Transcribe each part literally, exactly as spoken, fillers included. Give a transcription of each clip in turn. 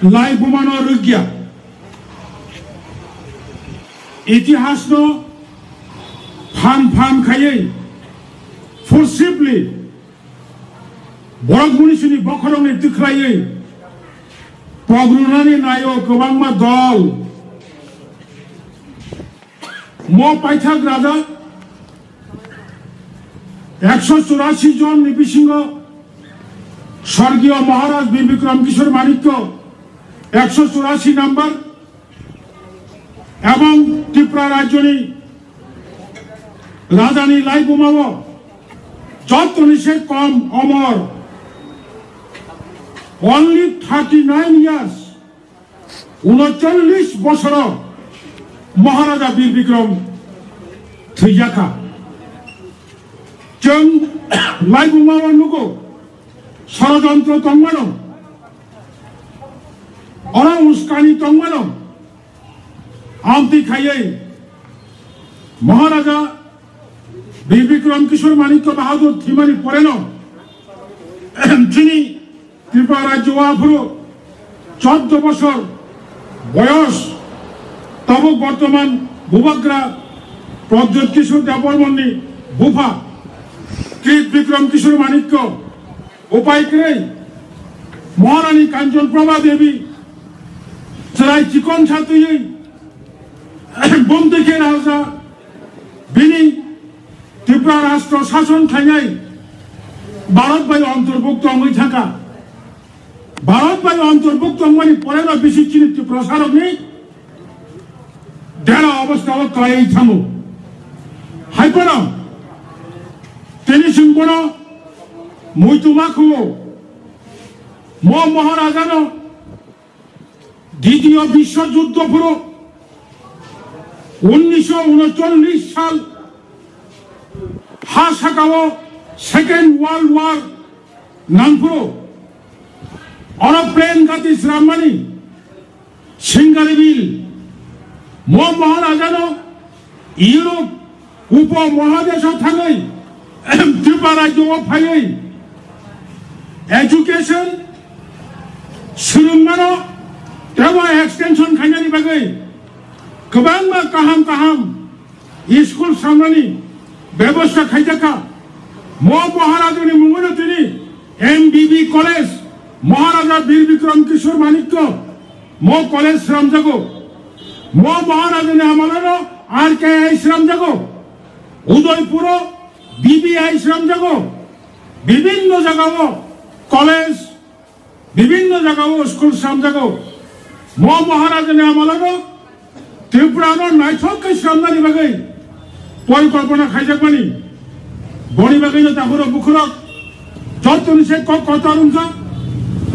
Lai bumano rwgya. Itihasno phan phan khaiwi forcibly borok munisini bokhorokni twkhlaiwi pogrunani naio kwbangma dol. Mo paithak raja ekso churasi jonni bisingo Sorgiyo Maharaj Bir Bikram Kishore Manikya ekso churasi number ebong Tripura rajyoni rajani laibumao jotoni se kom omor, only thirty nine years, unochollish bosoro Maharaja Bir Bikram thwijakha. Chwng laibumao nugo, sorojontro tongmano, oro uskani tongmano, amtwi khaiwi Maharaja Bir Bikram Kishore Manikya Bahadur thwimani poreno chini Tripura rajyo o aphuru choddo bosor boyos, tabuk bortoman bubagra Pradyot Kishore Debbarmani bupha Krit Bikram Kishore Manikya upai kwrwi Maharani Kanchan Prabha Devi chwrai chikon satwiwi bumtwi khe raja bini Tripura rashtra sason khlainai Bharat bai antorbukto wngwi thangkha. Bharat bai antorbukto wngmani poreno bisi chini Tiprasarokni dera obostha o kwlaiwi thango. Hai phano tini chwng bono muitu ma khuo, mo Maharajano Ditiyo Biswa Juddho phuru unnisho unochollish sal ha sakao Second World War nangphuru oro plane gati srammani Singarbil mo Maharajano Europe upo Mahadesh o thangwi Tripura rajyo o phaiwi education swrwngmano tebo extension khainani bagwi kwbangma kaham kaham school samnani bebosta khaijakha. Mo Maharajani mungwino tini M B B college, Maharaja Bir Bikram Kishore Manikya, mo college sramjago. Mo Maharajani amalano R K I sramjago. Udaipuro B B I sramjago. Bibinno jagao college, bibinno jagao school sramjago. Mo Maharajani amalano Tripura no naithok khe swnamnani bagwi porikolpona khaijakmani. Boni bagwino takhurok bukhurok jottoni se kok kotor wngkha.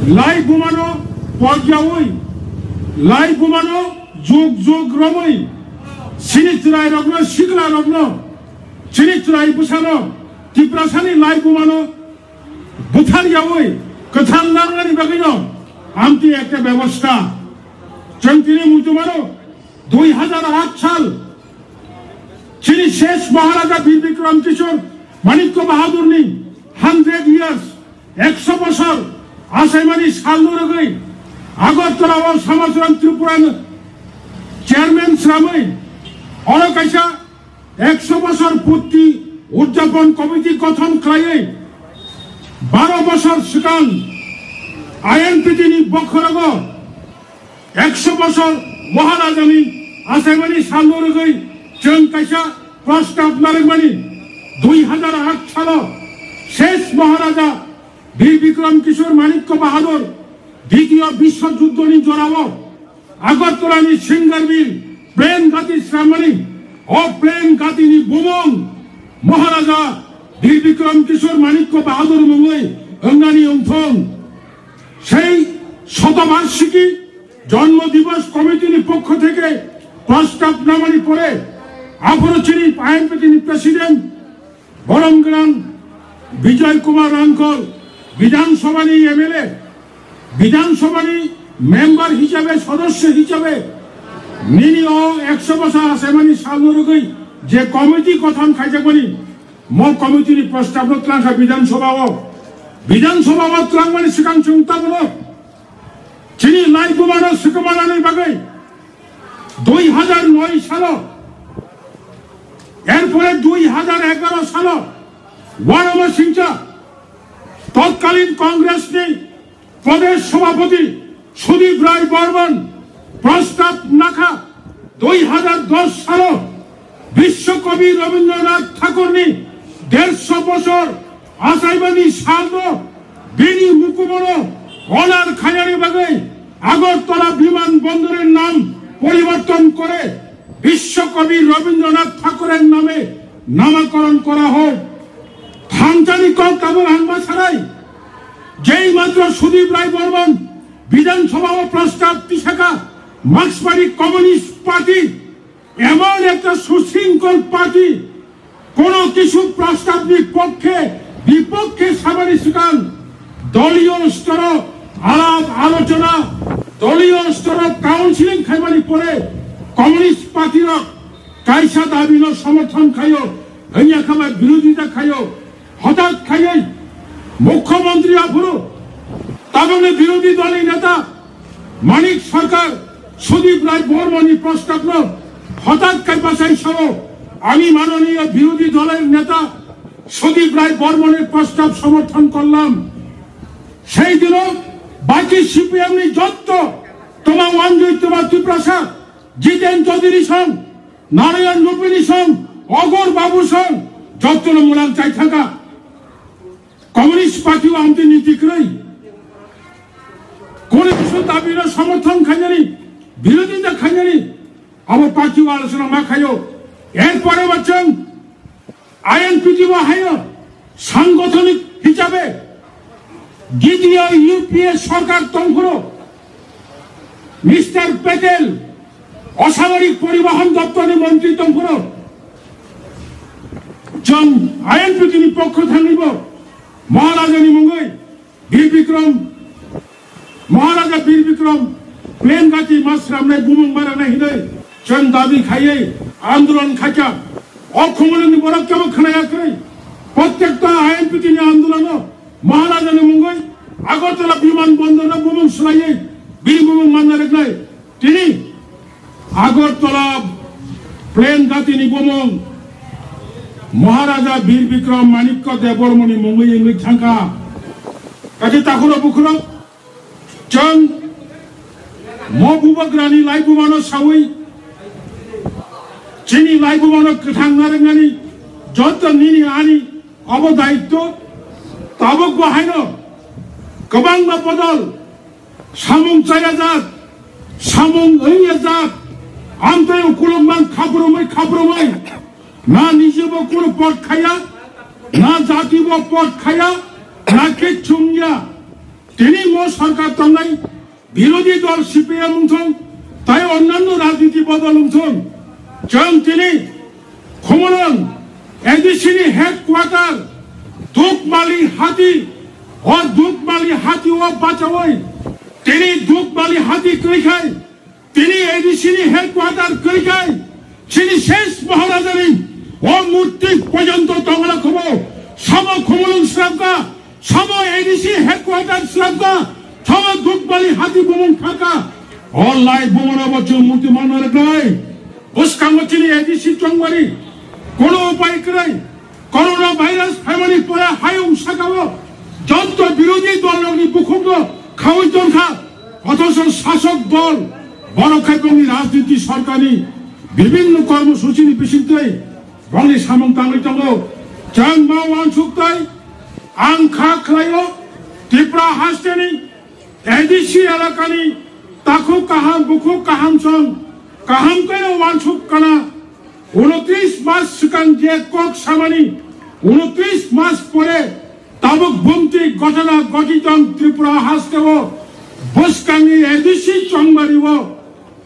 Lai bumano pogyaui, lai bumano jug jug romwi, chini chwrairokno, siklarokno, chini chwrai bwsano, Tiprasani lai bumano buthar yaui kwthang nangnani bagwino amtwi ekta bebosta. Chwng tini muitu mano, dui hajar aat sal chini shesh Maharaja Bir Bikram Kishore Manikya Bahadurni hundred years, ekso bosor achaimani salno rwgwi Agartala o Samacharan Tripura chairman sramwi oro kaisa ekso bosor purti udjapon committee gothon khlaiwi baro bosor swkang I N P T ni bokhorogo ekso bosor Maharajani achaimani salno rwgwi chwng kaisa prostab narwkmani. Dui hajar aat salo shesh Maharaja Bir Bikram Kishore Manikya Bahadur Ditiyo Biswa Juddhoni jorao Agartalani Singarbil plane gati sramani, o plane gatini bumung Maharaja Bir Bikram Kishore Manikya Bahadur mungwi wngnani wngthong. Sei শতবার্ষিকী জন্ম দিবস কমিটিনি পক্ষ থেকে প্রস্তাব নামানি পরে আফরো chini I N P T ni president Borom gwnang Bijoy Kumar Rangkhol, Bidhan Sabhani M L A, Bidhan Sabhani member hisabe, sodosyo hisabe, nini o ekso bosor achaimani salno rwgwi je committee gothon khaijakmani, mo committee ni prostab no twlangkha Bidhan Sabha o. Bidhan Sabha o twlangmani swkang chwng tabukno Chini laibumano swkangmanani bagwi dui hazar noi salo, erpore dui hazar egaro salo Warama Singcha totkalin Congressni Pradesh Sabhapati Sudip Rai Barman prostab nakha dui hazar dos salo Biswa Kabi Rabindranath Thakurni dersho bochor achaimani salno bini mukumono honor khainani bagwi Agartala Biman Bondoror nam poriborton kore Biswa Kabi Rabindranath Thakuror name namakoron kora hok. Thangjani kok tabuk ang ma sanai, jei matro Sudip Rai Barman Bidhan Sabha o prostab tisaka Markswari Communist Party emon ekta sushrinkol party, kono kichu prostabni pokkhe bipokhe sabani swkang doliyo storo alap alochona, doliyo storo counseling khaimani pore Communist Party rok kaisa dabino somorthon khaio, hwnya kha bai birodita khaio. Hothat khaiwi Mukhyamantri aphuru tabukni birodhi dolni neta Manik Sarkar Sudip Rai Barmani prostabno hothat khai bachai sao, "Ami manoniyo birodhi dolor neta Sudip Rai Barmani prostab somorthon korlam." Sei dino baki C P M ni jotto toma Wanjoi toma Tiprasa, Jiten Chaudhary song, Narayan Rupini song, Ogor Babu song, jottono mulang chai thaka. Communist Party o amtwi niti kwrwi. Kunu kisu dabino somorthon khainani, birodita khainani, abo party o alochona ma khaio. Erpore bo chwng I N P T bo haino sangothonik hisabe D T I U P A sorkar tongphuru Mister Patel osamorik poribohon doptorni montri tongphuru chwng I N P T ni pokho thangwibo Maharajani mungwi Bir Bikram, Maharaja Bir Bikram, plane gati ma sramnai bumung barang nai hinoi, chwng dabi khaiwi andolon khaikha. O khumulwngni borok kebo khwnaya kwrwi. Prottekta I N P T ni andolono Maharajani mungwi Agartala biman bondorno bumung swlaiwi bini bumung manna rwknai. Tini Agartala plane gatini bumung Maharaja Bir Bikram Manikya Debbarmani mungwi wngwi thangkha. Kaisa takhurok bukhurok chwng mo bubagrani laibumano sawi chini laibumano kwthang narwknani joto nini ani obo daitto. Tabuk bo haino kwbangma bodol samung chayajak, samung wngyajak, amtwi ukulukmang khaprumwi khaprumwi, na nijebo kunu pot khaya, na jatibo pot khaya, na kichung ya. Tini mo sarkar tongnai birodhi dol C P M wngthong, tai onnanno rajniti bodol wngthong, chwng tini Khumulwng A D C ni headquarter Dukmali hati, o Dukmali hati o bachawi tini Dukmali hati kwrwi khai, tini A D C ni headquarter kwrwi khai, chini ses Maharajani o murti porjonto tongla khobo, samo Khumulwng srabka, samo A D C headquarter srabka, samo Dukmali hati bumung khaka, o lai bumung abo chwng murti manna rwknai. Bwskango chini A D C chongmani kono upai kwrwi. Corona virus phaimani pore hayung sakao joto birodhi dolrokni bukhukno khaui tongkha. Othocho sasok dol borok khai bongni rajniti sorkarni bibhinno kormosuchini bisingtwi bongni samung tangwi tongo. Chwng ma uansuk tei ang kha khlaio Tripura hasteni A D C elakani takhuk kaham bukhuk kaham song kaham khe uansuk kana unotris mas swkang je kok samani unotris mas pore tabuk bumti gotona gotitong Tripura hasteo bwskangni A D C chongmario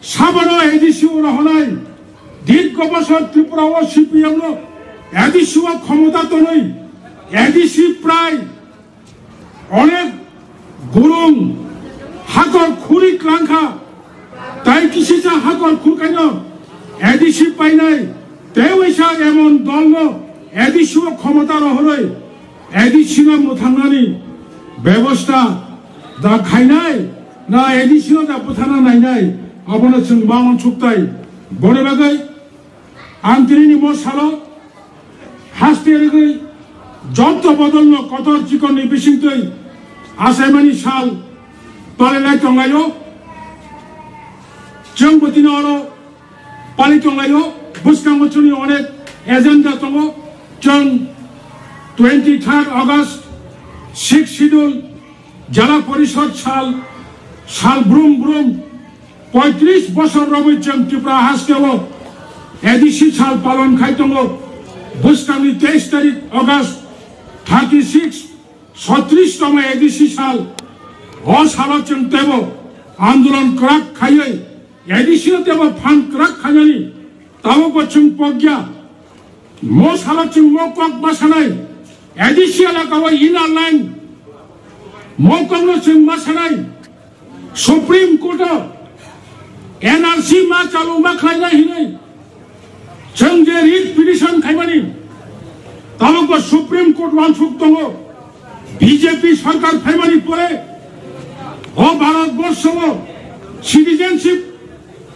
sabono A D C o rohonai dirgo bosor Tripura o C P M no A D C o khomota tonwi A D C prai Onek gurung hakor khuri klangkha, tai kisisa hakor khurkaino A D C painai, tei waisa emon dolno A D C o khomota rohoroi A D C no mwthangnani bebosta da khainai, Na A D C no da bwthana nainai, abono chwng ma uansuk tai. Boni bagwi ang tinini mo salo haste rwgwi joto bodolno kotor chikonni bisingtwi achaimani sal palilai tonglaio. Chwng bo tini oro pali tonglaio, bwskango chwngni onek agenda tongo. Chwng twenty third August, sixth schedule, Jala Porishad sal, sal brum brum, poitris bosor romwi chwng Tripura hasteo A D C sal palon khai tongo. Bwskangni teis tarik August, thirty six, sotris tongma A D C sal. O salo chwng teibo andolon kwrak khaiwi A D C no teibo phan kwrak khainani tabukbo chwng pokya. Mo salo chwng mo kok ma sanai, A D C elaka o inner line mo kokno chwng ma sanai, Supreme Court o N R C ma chalu ma khlainai hinwi chwng je writ petition khaimani, tabukbo Supreme Court uansuk tongo. B J P sarkar phaimani pore o Bharat borsho o Citizenship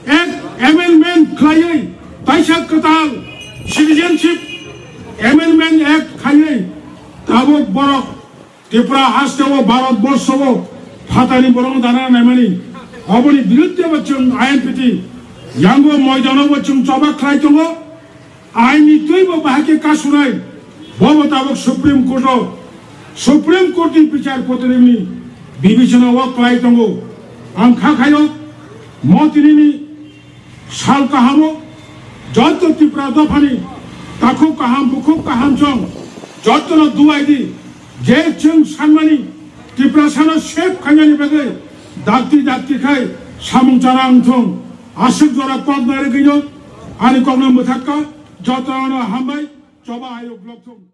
Act amendment khlaiwi, taisa kwtal Citizenship Amendment Act khaiwi tabuk borok Tripura hasteo Bharat borsho o phatani borok dana naimani, oboni biruddhe bo chwng I N P T yango moidano bo chwng choba khlai tongo. Aini twibo bahai khe kasunai, bobo tabuk Supreme Court o, Supreme Court ni bichar potrikni bibechona o kwlai tongo. Ang kha khaio, mo tinini sal kahamo, joto Tripura dophani takhuk kaham, bukhuk kaham chwng jotono duai di, je chwng sanmani Tiprasano save khainani bagwi dakti dakti khai samung chana wngthung. Aswk jora kok narwgwino ani kokno mwthakka, jotono hambai, choba hayuk lokthung.